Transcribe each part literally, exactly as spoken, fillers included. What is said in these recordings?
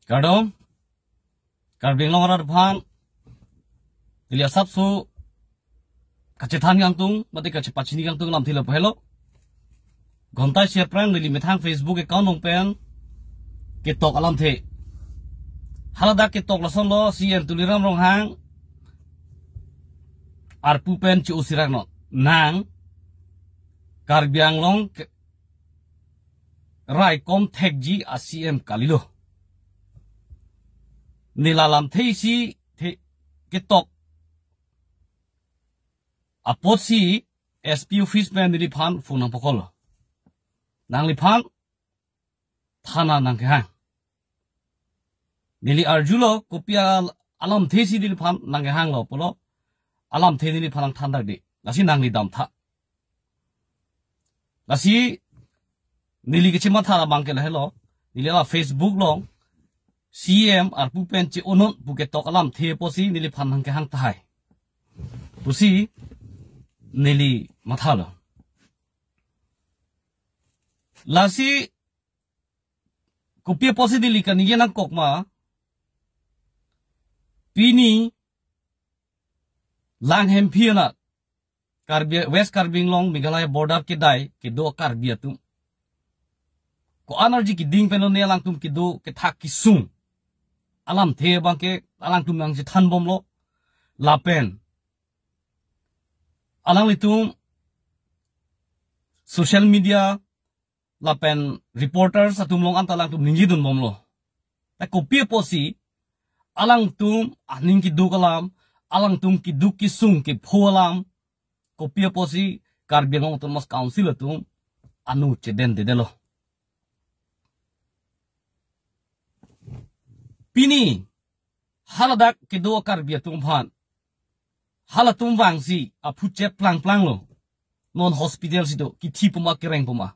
Kardom, Karbi Anglong arat aphan, neli asapso kachethan kangtung, mate kachepachini kangtung alamthe lapu helo. Ghonta isi aphrang neli methang Facebook account along pen ketok alamthe. Haladak ketok lasonlo, C M Tuliram Ronghang arpu pen che-o sirak non. Nang Karbi Anglong ke raikom thekji a-C M kalilo. Neli alamthe isi the ketok apotsi S P office pen neliphan phone nangpakoklo. Nangliphan thana nangkehang. Neli arjulo kopi al-, alamthe si neliphan nangkehanglo pulo. Alamthe neliphan nangthan dak di. Lasi nangli damtha. Lasi neli kachematha abang ke lahelo. Neli la Facebook along C M arpu pen che-o non pu ketok alamthe apotsi neliphan nangkehang tahai pusi neli mathalo. Lasi kopi apotsi neli kaningje nangkok ma, pini Langhemphi anat Karbi, West Karbi Anglong Meghalaya border kedai kedo Karbi atum, ko-an arji keding pen lone alangtum kedo kethak kesung alamthe abang ke alangtum nangchethan bomlo. Lapen alanglitum social media lapen reporters atum along anta alangtum ningjedun bomlo. Ta kopi apotsi alangtum aning keduk alam, alangtum keduk kesung kepho alam, kopi apotsi Karbi Anglong Autonomous Council atum anu cheden dedelo. Pini haladak kedo Karbi atum aphan, halatum vangsi aphu chep plangplanglo. Non hospital si do, kithi puma kereng puma.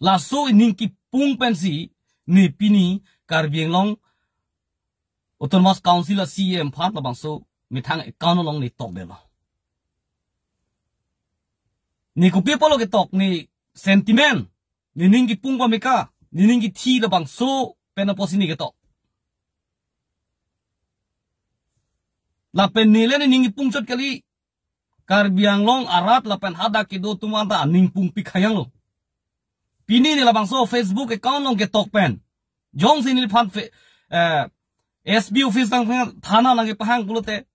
Laso ining kipung pensi ne pini Karbi Anglong Autonomous Council a-C M aphan labangso methang account along ne tokdelo. Ne kopi apotlo ketok, ne sentiment, ne ning kipung pameka, ne ning kithi labangso pen apotsi ne ketok. Lapen neli le ne ning kipung chot kali, Karbi Anglong arat lapen hadak kedo atum anta aning pung pikha yanglo. Pini ne labangso Facebook account along ketok pen, jongsi neliphan fe-, eh, S P office nang thana nangkepahang pulote,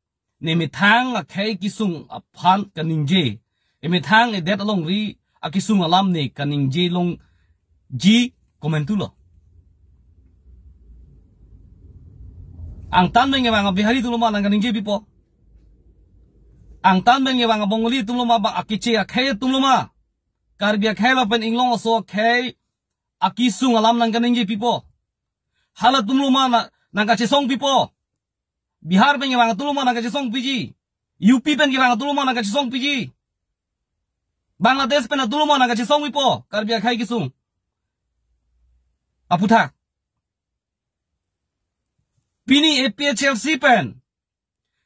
ne methang akhei kesung aphan kaningje, emethang edet alongri akesung alam ne kaningje longji komantulo. Angtan pen kevang a-Bihari atum loma nangkaningje pipo? Angtan pen kevang a-Bengali atum loma, ba akeche akhei atum loma, Karbi akhei lapen inglong aso akhei akesung alam nangkaningje pipo? Halatum loma na, nangkachesong pipo? Bihar pen kevang atum loma nangkachesong piji? U P pen kevang atum loma nangkachesong piji? Bangladesh pen atum loma nangkachesong pipo Karbi akhei kesung aputhak? Pini A P H L C pen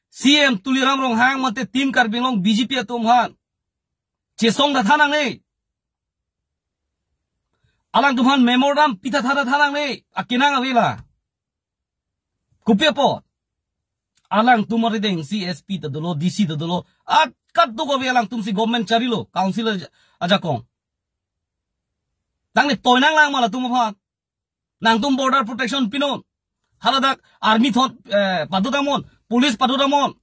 C M Tuliram Ronghang mate Team Karbi Anglong B J P atum aphan chesong tha tha nangne. Alangtum aphan memorandum pitha tha tha nangne. Akenang avela. Kopi apot? Alangtum arideng si S P ta dolo, D C ta dolo. Akat do kave alangtum si government charilo, council aja-, ajakong. Nangne toinang lang ma latum aphan. Nangtum border protection pinon. Haladak army thot, eh, padut amon, police padut amon.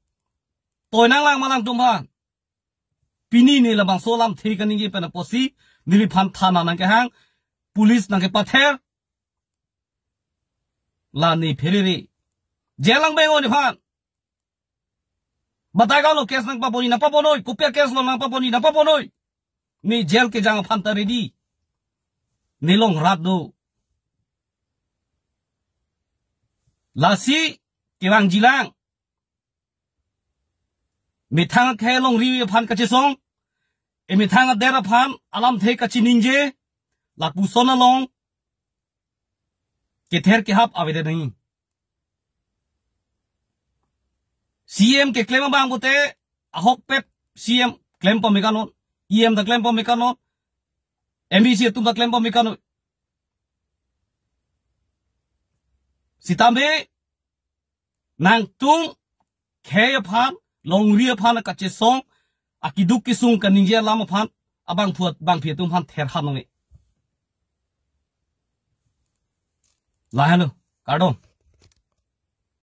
Toinang lang ma latum aphan. Pini ne labangso alamthe kaningje pen apotsi neliphan thana nangkehang, police nangkepather. La ne pherere. Jail lang bengo nephan. Batai galo case nangpaponji, nangpaponoi. Kopi a-case lo nangpaponji, nangpaponoi. Ne jail kejang aphan ta ready. Ne along rat do. Lasi kevangjilang. Methang akhei longri aphan kachesong, emethang adet aphan alamthe kachiningje, lapuson along kether kehap avedet nangji. C M keklem abang pute ahokpet C M klem pame kanon, E M ta klem pame kanon, M A C atum ta klem pame kanon. Sitame nangtum khei aphan, longri aphan kachesong, akeduk kesung kaningje alam aphan abangphu bangphi atum aphan therham nangne. Lahelo, kardom.